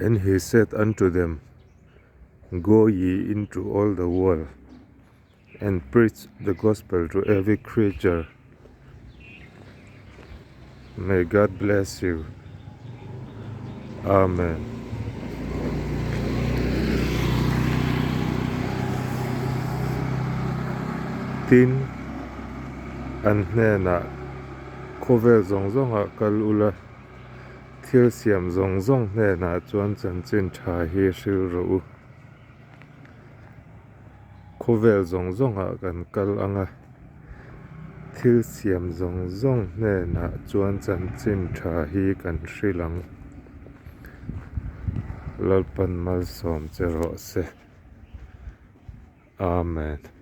And he said unto them, Go ye into all the world, and preach the gospel to every creature. May God bless you. Amen. Tin, an hnenah khawvel zawng zawngah kal ula, thil siam zawng zawng hnenah chuan chanchin tha hi hril rawh u. Khawvel zawng zawngah kan kal ang a, thil siam zawng zawng hnenah chuan chanchin tha hi kan hril ang. Lalpan malsawm che rawh se. Amen.